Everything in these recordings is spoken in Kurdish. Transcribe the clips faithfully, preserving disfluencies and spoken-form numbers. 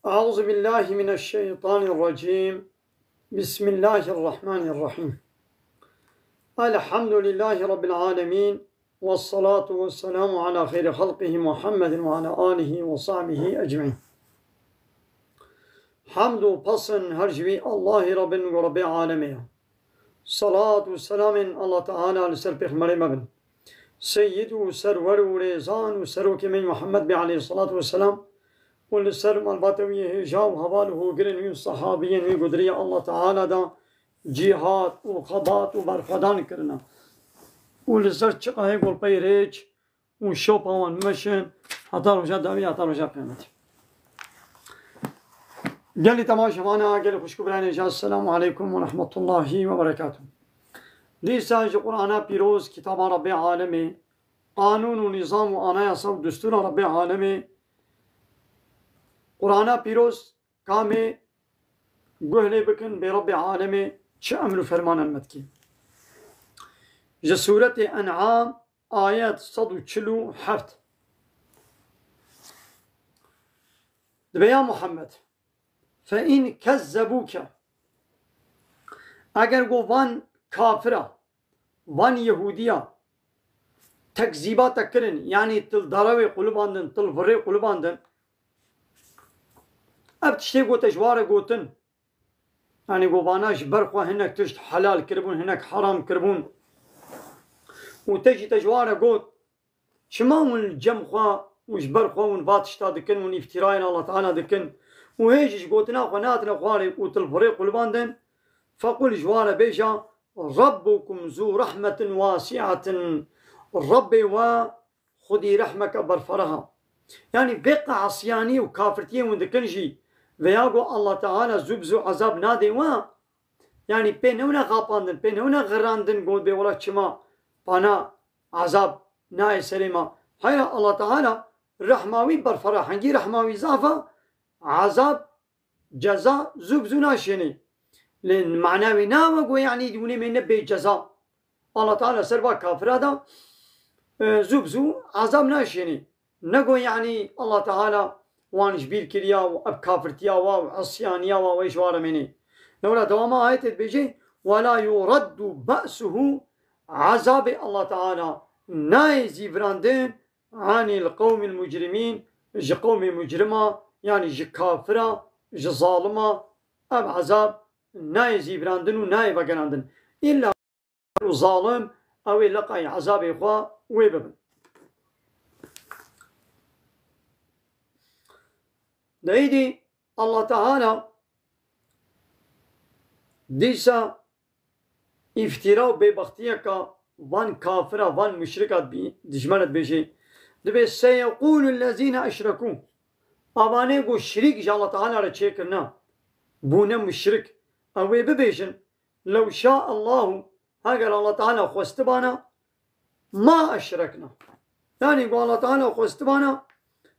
أعوذ بالله من الشيطان الرجيم. بسم الله الرحمن الرحيم. الحمد لله رب العالمين. والصلاة والسلام على خير خلقه محمد وعلى آله وصحبه أجمعين. Hamd û pesn her ji wî Allahî re bin ku Rebbê alemê ye. Salat û selamên Allah Teala li ser Pêxemberê me bin. Seyyid û serwer û rêzan û serokê me Muhammed bê aleyhissalatu vesselam û li ser malbata wî yê hêja û heval û hogirên wî û sehabiyên wî ku di rêya Allah Teala de cîhad û xebat û berxwedan kirine. Û li ser çiqahê ku li pey rêç û şopa wan meşin heta roja dawî, heta roja qiyametê. Gelî temaşevana, gelî xwişk û birayên hêja, Esselamu aleykum ve rahmetullahi ve berekatuh. Dîsa ji Qur'ana pîroz, kitaba Rebbê alemê, qanûn û nîzam û anayasa û destûra Rebbê alemê, Qur'ana pîroz kamê guh lê bikin bê Rebbê alemê çi emr û fermanan me dikê. Ji Sûretê En'am, ayet sed û çil û heft. Dibe ya Muhammed, fe in kezzebûke, eger go van kafira, van Yehûdiya tekzîba te kirin, yanî til darewê qulibandin, til virê qulibandin, ev tiştê gote ji ware gotin, yanî go vana ji ber xwe hinek tişt helal kiribûn, hinek heram kiribûn. Û te jî te ji ware got, çima hûn li cem xwe û ji ber xwe hûn va tişta dikin, hûn îftîrayên Allah Teala dikin û hê jî ji gotina xwe nehatine xwarê û til virê qulibandin? Fequl, ji ware bêje, Rabbukum zu rahmetin wasi'atin. Rebbê we xwedî rehmeke berfereh e. Yanî vê qehesiyanî û kafirtiyê hûn dikin jî, veya go Allah Teala zû bi zû ezab nadê we, yanî pê newne xapandin, pê newne xirandin, got bê wela çima pana ezab nayê serê me. Heyra Allah Teala rehma wî berfereh, hingî rehma wî zaf e, ezab, ceza zû bi zû naşênê. Lê mana wê nawe go yanî hûnê mêne bê ceza. Allah Teala ser va kafira da, e, zû bi zû ezab naşênê. Nego yanî Allah Teala wan ji bîr kiriya û ev kafirtiya wa û isyaniya wa wê ji wa re mênê. Lewra dewama ayetê dibêje, "Wela yuraddu ba'suhu", ezabê Allah Teala nayê zîvirandin, "anil qewmil mucrimîn", ji qewmê mucrima, yanî ji kafira, ji zalima, ev ezab nayê zîvirandin û nayê vegerandin. Îlla û zalim, ew ê leqayî ezabê xwe wê bibin. Di êdî Allah Teala dîsa îftîra û bêbextiyeka van kafira, van muşrika dibî-, dijmene dibêjê, dibê, "Seyeqûlu lezîne eşrekû." Avanê ku şirîk ji Allah Teala re çêkirine, bûne muşrik, ew ê bibêjin, "Lew şa Allahu", heger Allah Teala xwestibana, "ma eşrekna." Yanî ku Allah Teala xwestibana,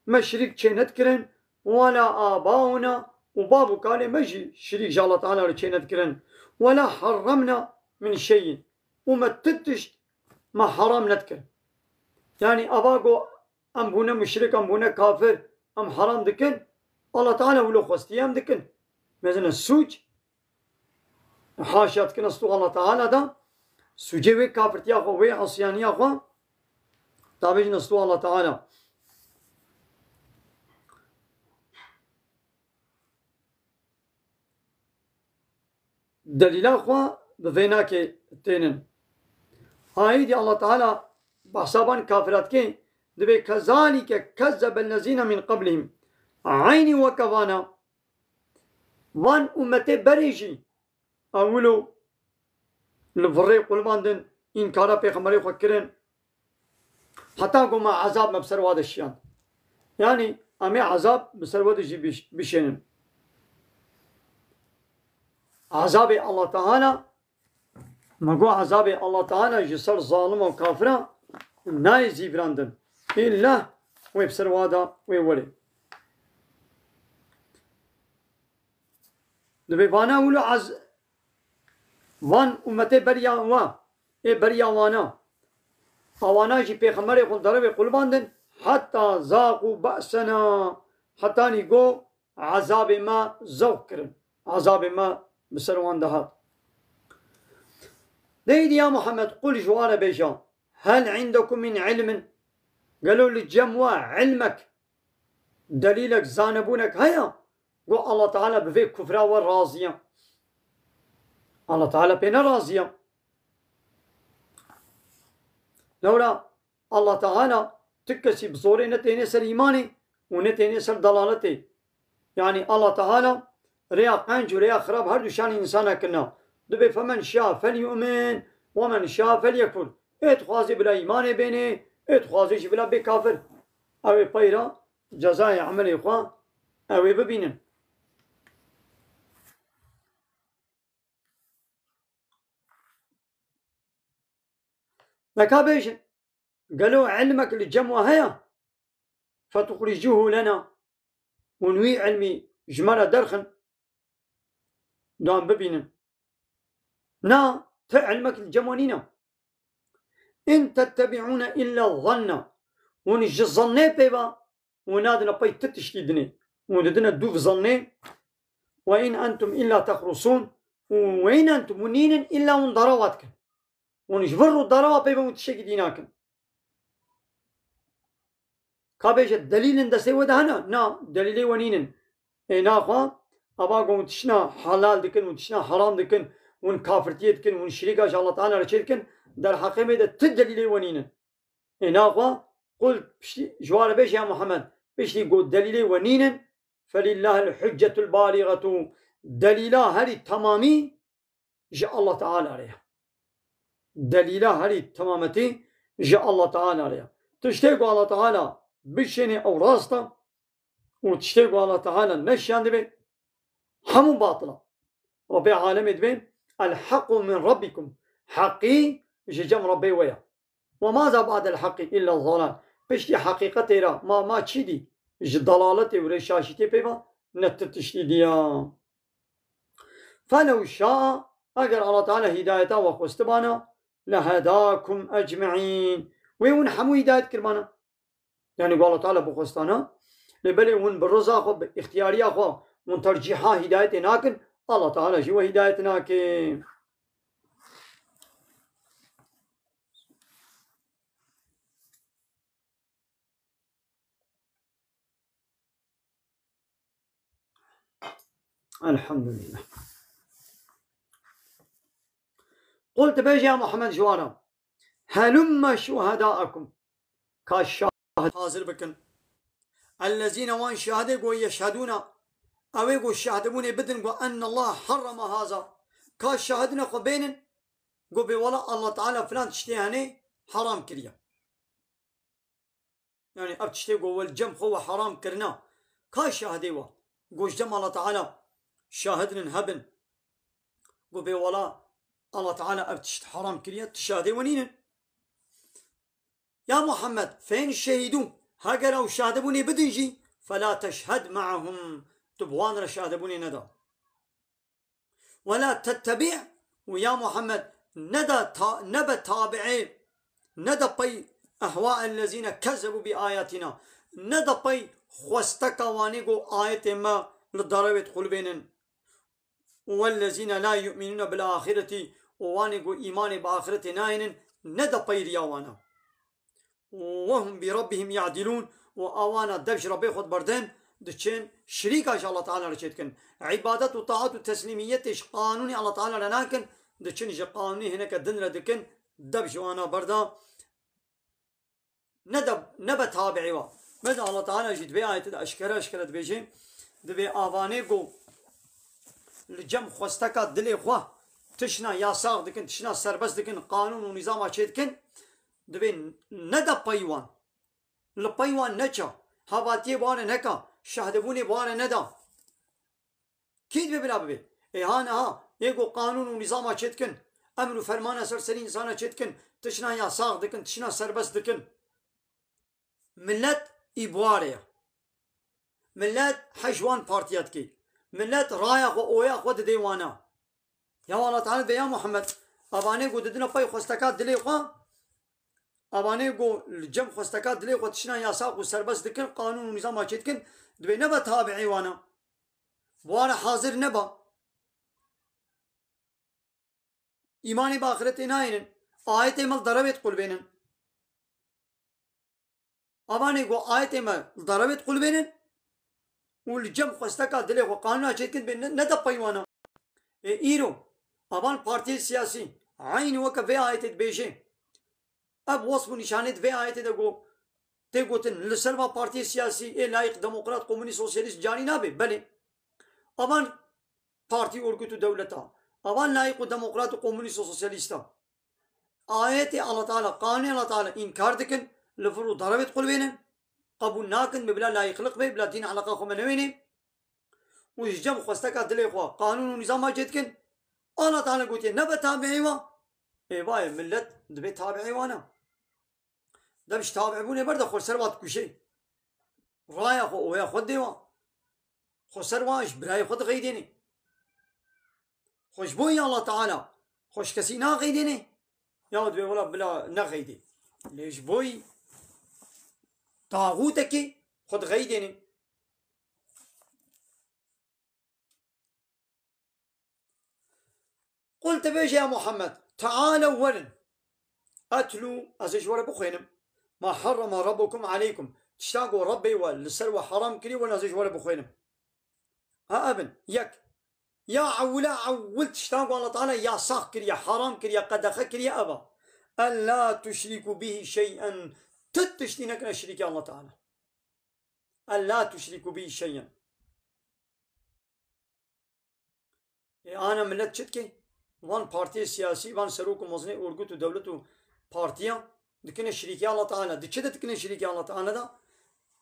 me şirîk çê nedikirin, "wela abauna", û bav û kalê me jî şirîk ji Allah Teala re çê nedikirin, "wela harramna min şeyin", û me ti tişt me haram nedikir. Yanî ava ku em bûne muşrik, em bûne kafir, em haram dikin, Allah Teala wilo xwestiye em dikin. Mezine sûc, haşa dikine stû Allah Teala da, sûcê wê kafirtiya xwe, wê isyaniya xwe, tabêjine stû Allah Teala. Delîla xwe bi vê nakê tênin. Aîdî Allah Teala behsa van kafira dike, dibê, "Kezalike kezzebellezîne min qablihim." Eynî weke vana, van ummetê berê jî ewilo li virê qulibandin, înkara pêxemberê xwe kirin. Heta ku me ezab me bi ser wa de şiyand. Yanî em ê ezab bi ser we de jî biş-, bişênin. Ezabê Allah Teala, me got ezabê Allah Teala ji ser zalima û kafira nayê zîvirandin. Îlla wê bi ser wa de wê werê. Dibê vana wilo ez-, van ummetê beriya wa, ê beriya wana. Awana jî pêxemberê xwe derevê qulbandin, heta zaqû ba'sena, hetanî go ezabê me zewq kirin. Ezabê me bi ser wan dihat. Deydi ya Muhammed, qul ji wan re bêje, hel indekum min ilmin? Gelo li cem we ilmek, delîlek, zanebûnek heye? Got, Allah Teala bi vê kufra we razî ye. Allah Teala pê ne razî ye. Lewra Allah Teala tu kesî bi zorê ne têne ser îmanê û ne têne ser dalaletê. Yani Allah Teala rêya qenc û rêya xirab her du şanê însana kirina. Dibê femen şa fel yu'min we men şa fel yekfur. Ê dixwazê bila îmanê bênê, ê dixwazê jî bila bê kafir. Ew ê peyra cezayê emelê xwe ew ê bibînin. Neka bêjin, gelo ilmek li cem we heye? Fetuxricûhu lena. Hûn wî ilmî ji me re derxin, dan bibînin. Na, ti ilmek li cem we nîne. In tettebi'ûne illa zanna. Hûn ji zannê pê ve û nadine pey ti tiştî dinê. Û didine dûv zannê. Ve in entum illa texrusûn. Û ve in entum, û nînin illa hûn darawa dikin. Hûn ji vir û darawa peyvên û tiştekî dî nakin. Ka bêje delîlin destê we de hene? Na, delîlê we nînin. Ê naxwe, ava ku hûn tişna helal dikin, hûn tişna heram dikin, hûn kafirtiyê dikin, hûn şirîka ji Allah Teala re çê dikin, derheqê me de ti delîlê we nînin. Ê naxwe, qul, piştî, ji wan re bêje ya Muhammed, piştî ku delîlê we nînin, felillahil hüccetul balîxetu, delîla herî temamî ji Allah Teala re ye. Delîla herî temametî ji Allah Teala re ye. Tiştê ku Allah Teala bişêne ew rast e û tiştê ku Allah Teala neşiyandibe hemû batil e. Rabbê alemê dibê, el haqqu min rabbikum. Heqî ji cem Rabbê we ye. Ve maza ba'del haqqi illa zalal. Piştî heqîqetê re ma, ma çi dî? Ji dalaletê û rêşaşîtê pê ve ne ti tiştî diya. Felew şa'a, eger Allah Teala hidayeta we xwestibana, lehedakum ecme'în. Wê hûn hemû hidayet kiribana. Yani ku Allah Teala bixwestana, lê belê hûn bi riza xwe, bi îxtiyariya xwe, hûn tercîha hidayetê nakin, Allah Teala jî we hidayet nake. Elhamdülillah. Qul, tu bêjî ya Muhammed ji wan re, helumme şuhedaakum. Ka şahid hazir bikin. Ellezîne, wan şahidê ku yeşhedûne, ew ê ku şahdibûnê bidin ku ennallaha harrama haza. Ka şahidine xwe bênin, ku bê wela Allah Teala filan tiştê henê heram kiriye. Yani ev tiştê ku we li cem xwe we heram kirina. Ka şahidê we? Ku ji cem Allah Teala şahidinin hebin. Ku bê wela Allah Teala ev tişt heram kiriye, tu şahidê we nînin. Ya Muhammed, fe in şehidû, heger ew şahdibûnê bidin jî, fela teşhed me'ahum, tu bi wan re şahdibûnê neda. Wela tettebi', û ya Muhammed, neda ta-, nebe tabi'ê, neda pey ehwa'ellezîne kezzebû bi ayatina, neda pey xwesteka wanê ku ayetê me li darewê dixulibênin. Wellezîne la yu'minûne bil axireti, û wanê ku îmanê bi axiretê nayênin, neda pey riya wana. Ve hum bi rabbihim ya'dilûn, û awana dev ji Rabbê xwe diberdin, diçin şirîka ji Allah Teala re çêdikin. Îbadet û taat û teslîmiyetê ji qanûnê Allah Teala re nakin, diçin ji qanûnê hineke din re dikin, dev ji wana berda. Ne de, nebe tabi'ê wa. Meza Allah Teala jî di vê ayetê de eşkere eşkere dibêje, di vê avanê ku li cem xwesteka dilê xwe tişna yasax dikin, tişna serbest dikin, qanûn û nîzama çêdikin, divê nede pey wan. Li pey wan neça. Hevatiyê bi wan re neka. Şahdibûnê bi wan re neda. Kî divê bila bibê? Ê ha niha, ê ku qanûn û nîzama çêdikin, emr û fermana ser serî însana çêdikin, tişna yasax dikin, tişna serbest dikin. Millet î bi wan re ye. Millet hej wan partiya dike. Millet raya xwe, oya xwe didê wana. Ya Allah Teala dibê ya Muhammed, avanê ku didine pey xwesteka dilê xwe, avanê ku li cem xwesteka dilê xwe tişna yasax û serbest dikin, qanûn û nîzama çêdikin, dibê nebe tabi'ê wana. Bi wan re hazir neba. Îmanê bi axretê nayênin. Ayetê me li derewê diqulbênin. Avanê ku ayetê me li derewê diqulbênin û li cem xwesteka dilê xwe qanûna çêdikin bê ne, ne de pey wana. Ê îro, avan partiyê siyasî, eynî weke vê ayetê dibêje. Ev wesf û nîşanê di vê ayetê de ku tê gotin, li ser va partiyê siyasî ê layîq demokrat, komunîst, sosyalîst carî nabe. Belê. Avan partî, orgut û dewleta. Avan layîq û demokrat û komunîst û sosyalîsta. Ayetê Allah Teala, qanûnê Allah Teala înkar dikin, li vir û derevê diqulbênin, qebûl nakin, bi bila layîqliq be, bila dîn eleqa xwe me newênê. Û ji cem xwesteka dilê xwe, qanûn û nîzama cê dikin. Allah Teala gotiye, nebe tabiî wa. Ê va ye, millet dibe tabiî wan e. Dem ji tabîbûnê ber de xwe ser wa dikuşê. Raya xwe, oya xwe dê wa. Xwe ser wa ji birayê xwe dixeydênê. Xwe ji bo yî Allah Teala, xwe ji kesî naxeydênê. Ya dibê wela bila nexeydê. Lê ji bo yî taxûtekê xwe dixeydênê. Qul, tu bêje ya Muhammed, tealew werin. Etlu, ez ê ji we re bixwênim. Ma harrama rabbukum aleykum. Tişta ku Rebbê we li ser we haram kiriye, werin ez ê ji we re bixwênim. Ha, ev in. Yek. Ya ewila ewil tişta ku Allah Teala yasax kiriye, haram kiriye, qedexe kiriye, ev a. En la tuşriku bihi şey'en. Tu tiştî nekine şirîkê Allah Teala. En la tuşriku bihi şey'en. Ê, ana millet çi dike? Van partiyê siyasî, van serok û mezinê orgut û dewlet û partiya dikine şirîkê Allah Teala. Di çi de dikine şirîkê Allah Teala de?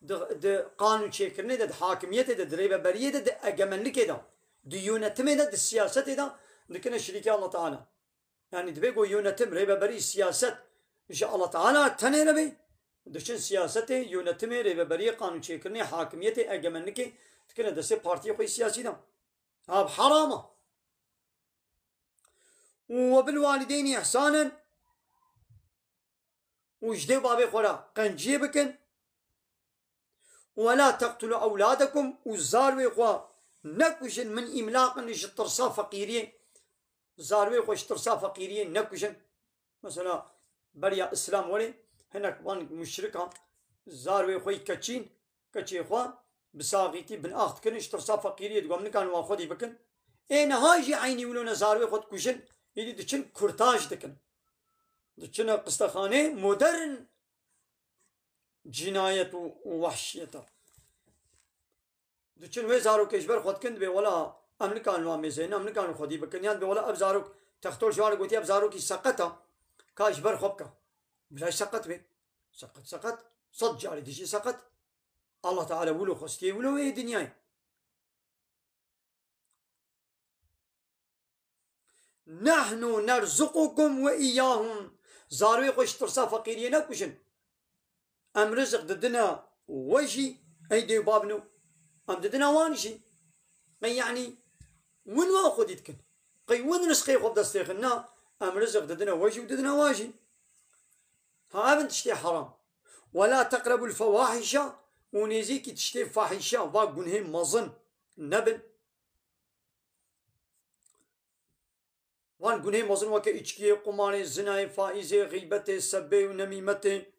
Di, di qanûn çêkirinê de, di hakimiyetê de, di rêveberiyê de, di egemenlikê de, di yönetimê de, di siyasetê de dikine şirîkê Allah Teala. Yani dibe ku yönetim, rêveberî, siyaset ji Allah Teala tenê re be, diçin siyasetê, yönetimê, rêveberiyê, qanûn çêkirinê, hakimiyetê, egemenlikê dikine destê partiyê xwe yê siyasî de. Ha, bi heram e. Û we bil walideynî ihsanen, û ji dê û bavê xwe re qenciyê bikin. Û we la teqtulu ewladekum, û zarwê xwe nekujin, min îmlaqin, ji tirsa feqîriyê. Zarwê xwe ji tirsa feqîriyê nekujin. Mesela beriya Îslam werê hinek van muşrikan zarwê xwe yî keçîn, keçê xwe bi saxîtî bin ax dikirin, ji tirsa feqîriyê digot, em nikarin wan xwedî bikin. Ê niha jî eynî wilo ne zarwê xwe dikujin, êdî diçin kurtaj dikin. Diçine qistexanê modern cînayet û, û wehşiyet e. Diçin wê zarokê ji ber xwe dikin, dibê wela em nikarin wan mêzeyne, em nikarin xwedî bikin. Yan dibê wela ev zarok, textor ji wan re gotiye ev zarokî seqet e, ka ji ber xwe bike. Bila jî seqet be. Seqet, seqet. Sed carî dijî seqet. Allah Teala wilo xwestiye, wilo wê dinyayê. Nehnu nerzuqukum ve iyyahum. Zarwê xwe ji tirsa feqîriyê nekujin. Em rizik didine we jî, ey dê û bav no. Em didine wan jî. Qey yanî win wan xwedî dikin. Qey win rizqê xwe bi dest têxin. Na, em rizik didine we jî û didine wan jî. Ha, ev in tiştê heram. Ve la teqrebul fewahişa, û nêzîkî tiştê fahîşa, va gunhê mezin nebin. Van gunhê mezin weke îçkiyê, qumarê, zinayê, faîzê, xîbetê, sebê û nemîmetê.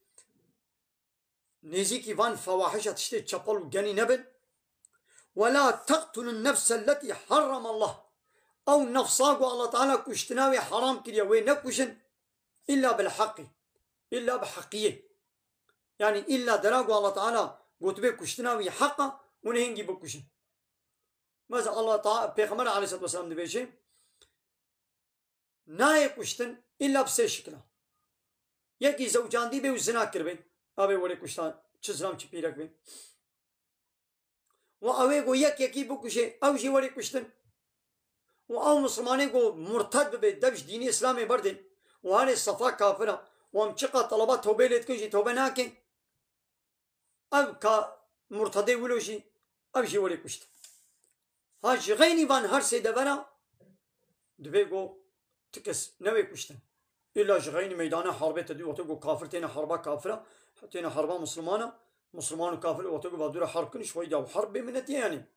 Nêzîkî van fewahişa tiştê çepel û genî nebin. Ve la teqtulun nefselleti harramallah. Ew nefsa ku Allah Teala kuştina wê heram kiriye, wê nekujin. Îlla bil heqî. Îlla bi heqiyê. Yanî îlla dera ku Allah Teala gotibê kuştina wî heq e, hûn ê hingî bikujin. Mesela Allah Teala, Pêxember aleyhisselatu vesselam dibêje, nayê kuştin îlla bi sê şikila. Yekî zewcandî bê û zina kiribê. Avê werê kuştan, çi zilam çi pîrek bê. Û ew ê ku yek yekî bikuşê, ew jî werê kuştin. Û ew Mislimanê ku murted bibe, dev ji dînê Îslamê berdê û herê sefa kafir e. Û em çiqa teleba tewbê lê dikin jî tewbe nake. Ev ka murtedê wilo jî, ev jî werê kuştin. Ha ji xeynî van her sê devera dibê ku ti kes newê kuştin. Îlla ji xeynî meydana herbê te dî, wextê ku kafir têne herba kafira, têne herba Mislimana, Misliman û kafir wextê ku va dûre herb kin, ji xwe ya herb bê minetiye yanî.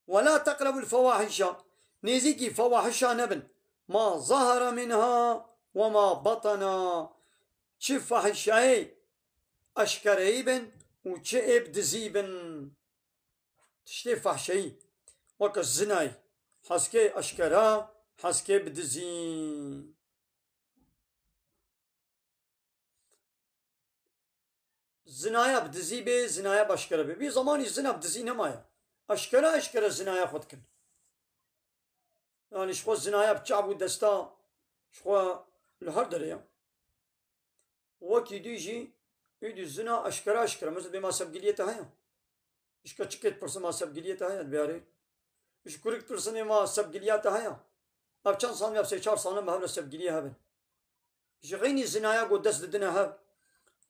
ولا تقربوا الفواحش. Nêzîkî fewahişa nebin. ما ظهر منها وما بطن. Çi fahişayê eşkereyî bin û çi ê bi dizî bin. Tiştê fahşeyî. Weke zinayî. Heskê eşkera, heskê bi dizî. Zinaya bi dizî bê, zinaya bi eşkere bê. Vî zemanî zina bi dizî nemaye. Eşkere eşkere zinaya xwe dikin. Yanî ji xwe zinaya bi çav û desta ji xwe li her derê ye. Wekî dî jî êdî zina eşkere eşkere. Mesela bê ma sevgiliyê te heye. Ji keçikê dipirsin ma sevgiliyê te heye, dibêrê. Ji kurik dipirsin ê ma sevgiliya te heye. Ev çend sal, ev sê çar sal in bi hev re sevgiliyê hev in. Ji xeynî zinaya ku dest didine hev,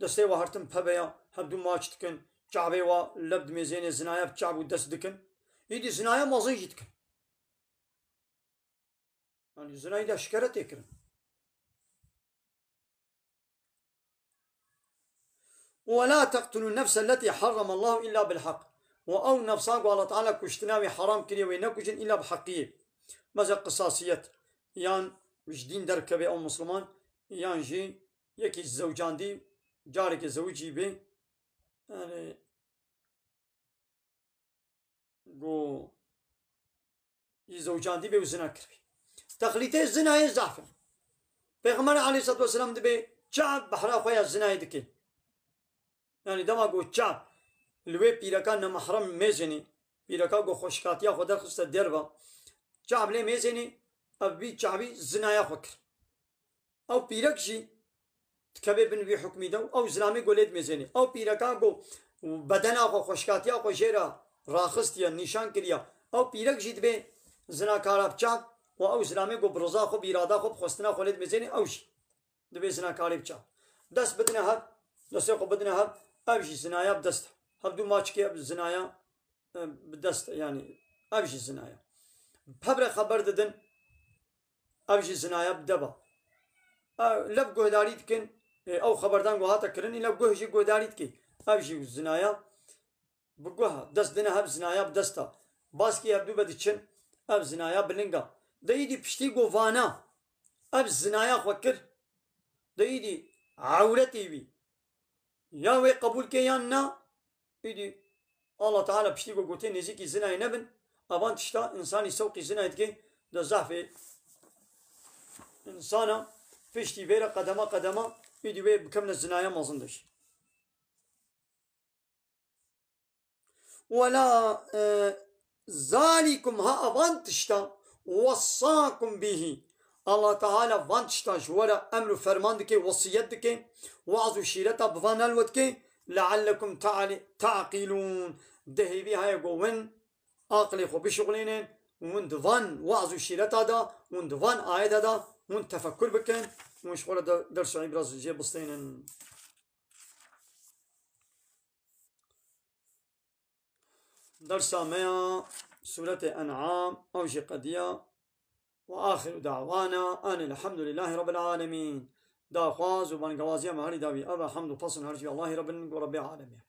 destê wa hertim peve ya, hevdû maç dikin, çavê wa lev dimêzênê, zinaya bi çav û dest dikin. Êdî zinaya mezin jî dikin. Yanî zinayî de eşkere tê kirin. ولا تقتلوا النفس التي حرم الله إلا بالحق. Û ew nefsa ku Allah Teala kuştina wê heram kiriye, wê nekujin îla bi heqiyê. Mesela qisasiyet, yan ji dîn derkeve ew Misliman, yan jî yekî zewcandî, carekê zewicî bê, yani, ku yî zewcandî bê û zina kiribî. Texlîtê zinayê zehf e. Pêxember aleyhisselatu vesselam dibê çav behra xwe ya zinayê dike. Yanî dema ku çav li wê pîreka nemahrem mêzênê, pîreka ku xweşikatiya xwe derxiste derve, çav lê mêzênê, ev bî çavî zinaya xwe kir. Ew pîrek jî dikeve bin vî hukmî de û ew zilamê ku lê dimêzênê. Ew pîreka ku bedena xwe, xweşikatiya xwe jê re raxistiye, nîşan kiriye. Ew pîrek jî dibê zinakara bi çav û ew zilamê ku bi riza xwe, bi îrada xwe, bi xwestina xwe lê dimêzênê, ew jî dibê zinakarê bi çav. Dest bidine hev, destê xwe bidine hev, ev jî zinaya bi dest e. Hevdû maçikê ev zinaya e, bi dest, yanî ev jî zinaya. Bi hev re xeber didin, ev jî zinaya bi deva. E, lev guhdarî dikin, e, ew xeberdan ku hate kirin, î lev guh jî guhdarî dike. Ev jî zinaya bi guha, dest dine hev zinaya bi desta. Baskî hevdû ve diçin, ev zinaya bi linga. De îdî piştî ku vana, ev zinaya xwe kir, de îdî ewretê wî. Ya wê qebûl ke yan na, îdî Allah Teala piştî ku gotiye nêzîkî zinayê nebin, evan tişta însanî sewqî zinayê dike, de zehfê însana piştî vê re qedema qedema îdî wê bikevne zinaya mezin de jî. Wela, e, zalikum, ha, evan tişta, wessakum bihi. Allah Teala van tişta ji we re emr û ferman dike, wesiyet dike, waz û şîreta bi van helwet dike, leallekum ta'li-, ta'qilûn. De hêvî heye ku win aqilê xwe bişuxulînin, win di van waz û şîreta de, win di van ayeta de, win tefekkur bikin, win ji xwe re de-, ders û îbra jê bistênin. Dersa me ya Sûretê En'am, ew jî qediya. Ve axiru da'wana enil hemdulillahî rabbil alemîn. Daxwaz û bangewaziya me herî dawî ev e, hemd û pesn her jî Allahî Rabbin ku Rebbê alemî ye.